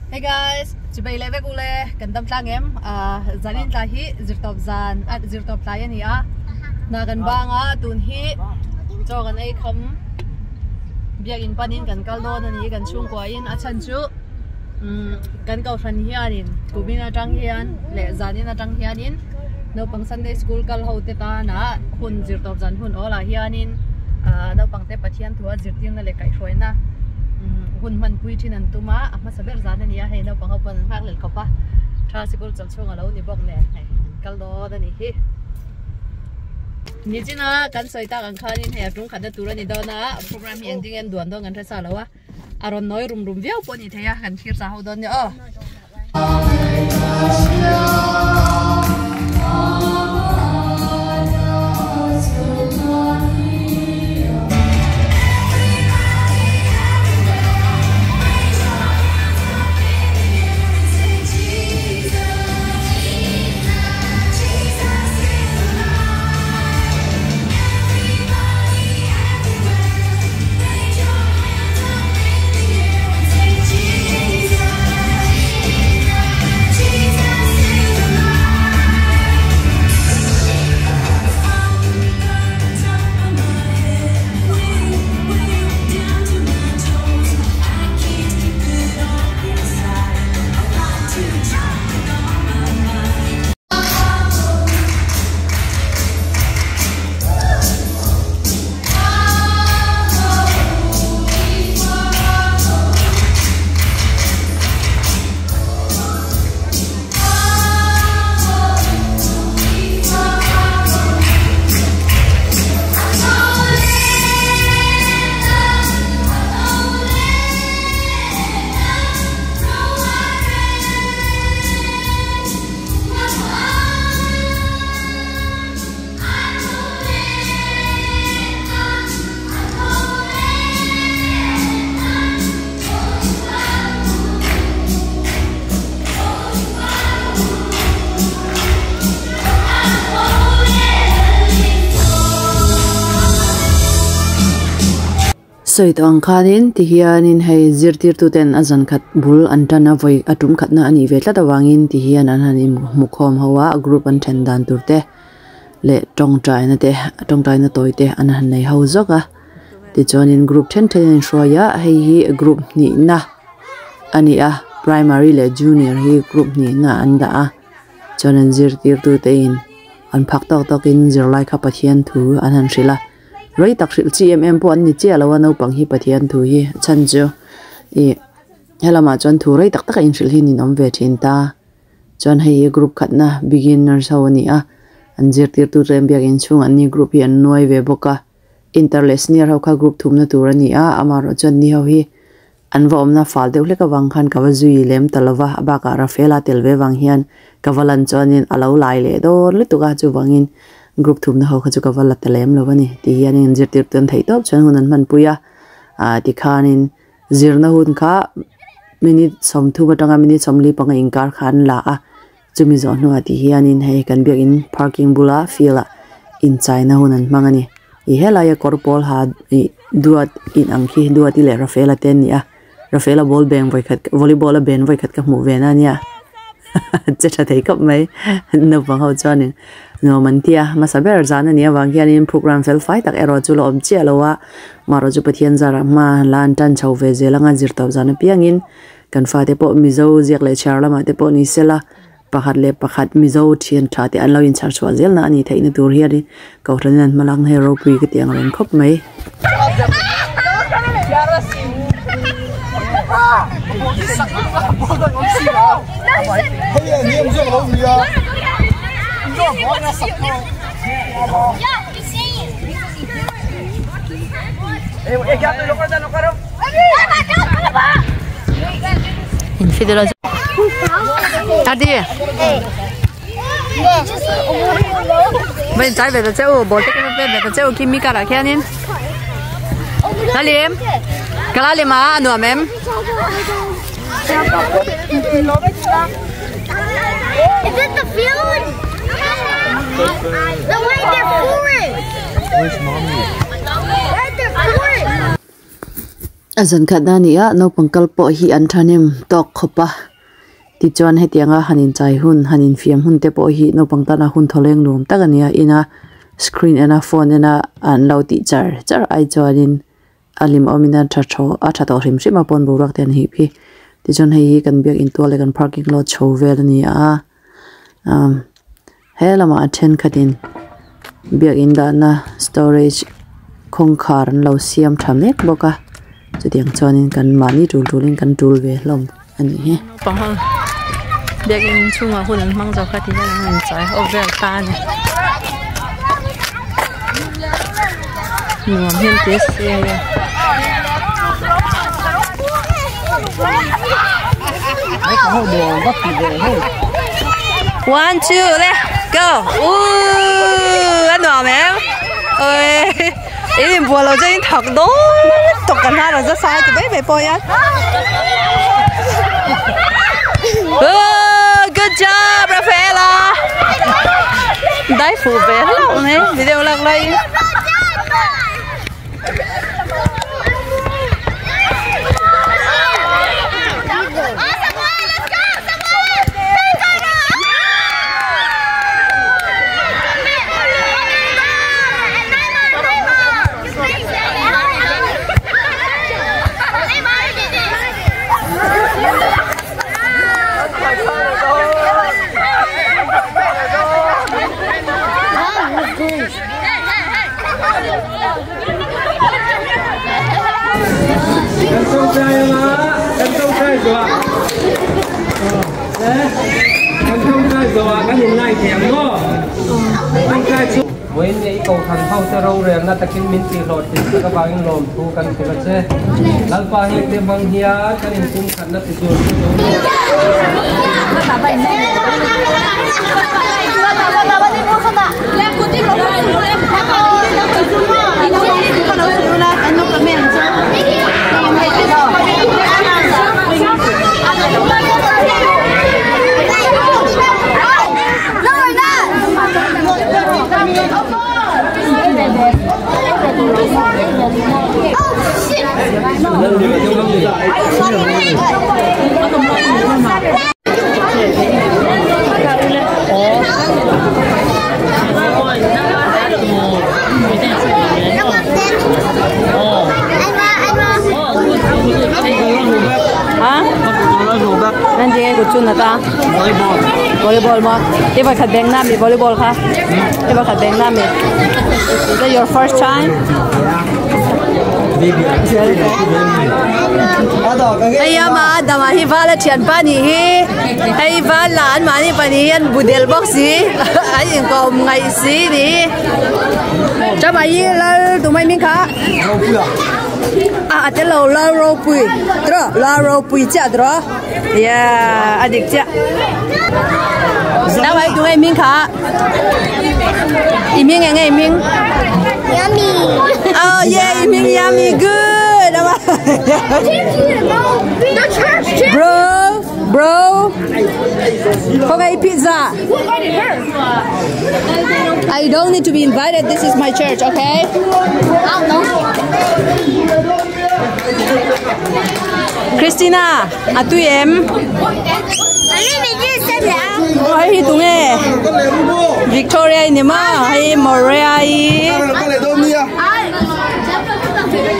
Hey guys, chibai leh vek ule kan dam tlang em zanin tlai hi zirtawp zan zirtawp tlai a ni a hna kan bang a tun hi chaw kan ei kham biakin panin kan kal dawn a ni kan chhungkua in a chhan chu kan kohhran hianin kumin atang hian leh zanin atang hianin naupang Sunday school kal ho te tana hun zirtawp zan hun awl ah hianin naupang te Pathian thu a zirtirna leh kaihhruaina hun hmanpui thin an tum a a hmasa ber zan a ni a hei naupang ho pawn an nghak lel khawp a tha sikul chawlh chhung a lo ni bawk nen hei an kal dawn a ni hi. Nichina kan sawi tak ang khanin hei a tung khatna tur a ni dawn a program hi engtin nge an duan dawn kan hre sa lo a a rawn nawi rum rum viau pawh a ni thei a kan thlir sa ho dawn nia aw. Sawi tawh ang khanin tihianin hei zirtirtuten a zan khat bul an tan a vawi a tum khatna a nih ve tlat avangin tihian an han inhmu khawm ho a group an then dan tur te leh tawngtaina te tawngtaina tawi te an han nei ho zawk a tichuanin group then then an inhruai a hei hi group hnihna a ni a primary leh junior hi group hnihna an dah a chuan an zirtirtute in an phak tawk tawkin zirlai kha Pathian thu an han hrilh a. Rei tak hrilh chi em em pawh an ni chiah lo a naupang hi Pathian thu hi a chhan chu ih helamah chuan thu rei tak tak a inhrilh hi ninawm ve thin ta chuan hei hi group khatna beginners ho a ni a an zirtirtu te biakin chhungah an ni group hi an nuai ve bawk a inter leh senior ho kha group thumna tur a ni a amaherawh chuan ni ho hi an va awmna fal deuh hlek avang khan ka va zui lem ta lo va a bakah Rafaela tel ve vang hian ka va lan chuanin a lo lai leh dawn lutuk a chuvangin group thumna ho kha chu ka va la ta lem lo a ni ti hian in zirtir tawn theih tawp chuan hun an hmanpui a ah tikhanin zirna hun kha minute sawmthum atanga minute sawmli panga inkar kha an la a chumi zawh hnuah ti hianin hei kan biakin parking bula field ah inchaina hun an hmang a ni ih helaia kawr pawl ha ih duat in ang khi duati leh Rafaela te an ni a Rafaela ball beng vawikhat volleyball a ben vawikhat ka hmuh ve na ania che tha thei khawp mai naupang ho chuanin nuam an ti a hmasa ber zan a nih avang hianin program fel fai tak erawh chu la awm chiah lo a marawh chu Pathian zarah hma la an tan chho ve zel anga zir tawp zan apiangin Kan fate pawh Mizo ziak leh chhiar lamah te pawh ni sela, pakhat leh pakhat Mizo thian tha te an lo inchhar chhuah zel na a ni theihna tur hian Kohhran in an hma lang hei ropui ka tih ang reng khawp mai. Adi Bên trái về ta chơi ball cái về ta chơi kim mi cả là khianin Lalim Kalalim a nuam em Is it the field? The way they're forest. Where's mommy? Right there, forest. A zan khat na ni a naupang kal pawh hi an thahnem tawk khawp a tichuan hetianga han inchai hun han infiam hun te pawh hi naupang tana hun thawleng nuam tak a ni a ina screen en a phone en a an lo tih char char ai chuanin a hlim awmin a tha thaw a tha tawh hrim hrim a pawn boruak te an hip hi tichuan hei hi kan biak intual leh kan parking lot chho vel a ni a umm he lamah a thenkhatin biak in dahna storage kawngkhar an lo siam tha mek bawk a chutiang chuanin kan mahni tul tulin kan tul ve hlawm a nih hi. Biak in chhungah hun an hmang zo kha ti hian an rawn chai ho vel ta a ni nuam hian ti a si a. One two le go ooh a nuam em ôi in inbual lo chuan in thak dawn tawk kan hnar ang zasa ti mai mai pawh hian oh good job Rafaela dai fuh ve hlauh mai video lak laiin. Vawiin leh i kohhran hote rorelna takin min tihhlawhtlin tak avangin lawmthu kan hrilh a che. Lalpa hengte hmang hian kan inpumkhatna ti tur chu lo ni. Nan jing ku chun ata volleyball volleyball ma e ba khat beng na mi volleyball kha e ba khat beng na mi is that your first time Hei ama dama hi vala thian pa nih hi hei val lah an mahni pahnih hian budel bawk si an inkawm ngaih si ni chama hi lal tumai hming kha a a tel lo lal ropui tiraw lal ropui chiah tiraw yeah a dik chiah chama hi tunge hming kha i hming enge i hming Yummy. Oh yeah, i hming yummy good. Bro, bro. Okay, pizza. I don't need to be invited. This is my church, okay? Christina, a tui em? Hei hi tunge Victoria i ni maw hei Moria i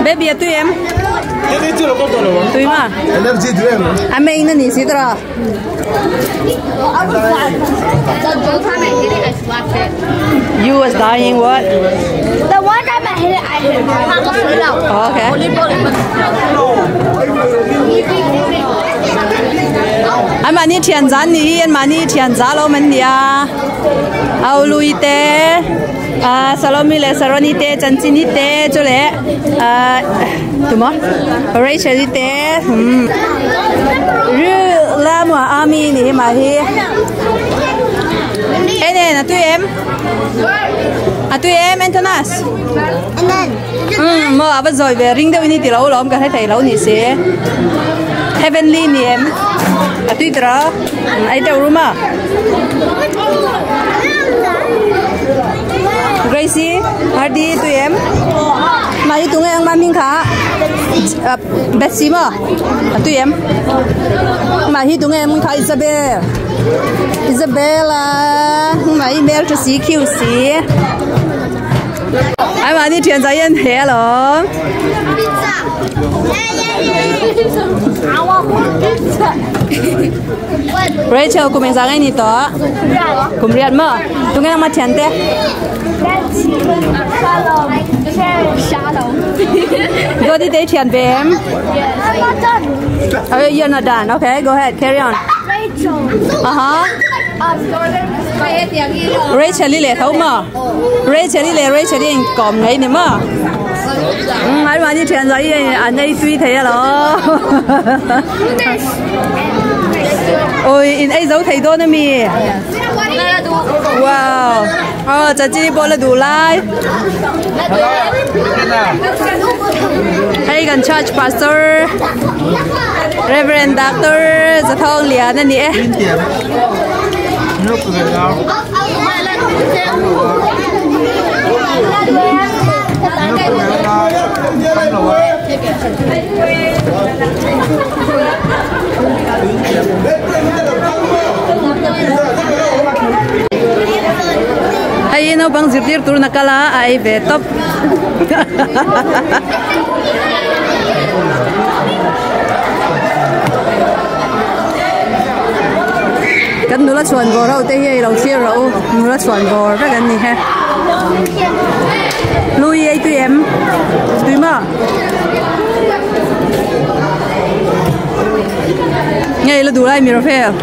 Baby a tui em? Tui ma? A main a ni si tawh. You was dying what? The one time I hit it, I hit it. Okay. An mahni thian zan ni hi an mahni thian za lo man nia au lui te ah Salomi leh Saroni te Chanchini te chu leh ah tumaw Rachel i te umm ril lama ami ni hi mah hi en en a tui em a tui em Antonas umm maw a va zawi ve ring deuh in i ti lo lawm ka hre thei lo ni si heavenly ni em a tui tawh a ei deuh rum a. Gracie Hardy tui em mah hi tunge ang mah hming kha Betsy maw a tui em mah hi tunge ang kha Isabel Isabella mah hi hmeltha si cute si ai mahni thian zai hian he alawm. Rachel kum engzah nge ni tawh? Kum riat maw? Tunge nangmah thian te? Dodi te i thian ve em? Oh, you're not done. Okay, go ahead. Carry on. Uh-huh. Rachel i leh tho maw? Rachel i leh Rachel i inkawm ngei ni maw? Umm ai mahni thian zawh hi an ei tui thei alawm. Oi in ei zo thei dawn ami? Wow. Oh chachi pawh la duh lai. Hei kan church pastor Reverend Doctor Zathawng Lian a ni e. Hei naupang zirtir tur na kal a a ei ve tawp. Kan nula chhuan bawr ho te hi hei lo thlir rawh u nula chhuan bawr vek an ni he lui ei tui em tui maw nge ila duh lai mi rawh vel.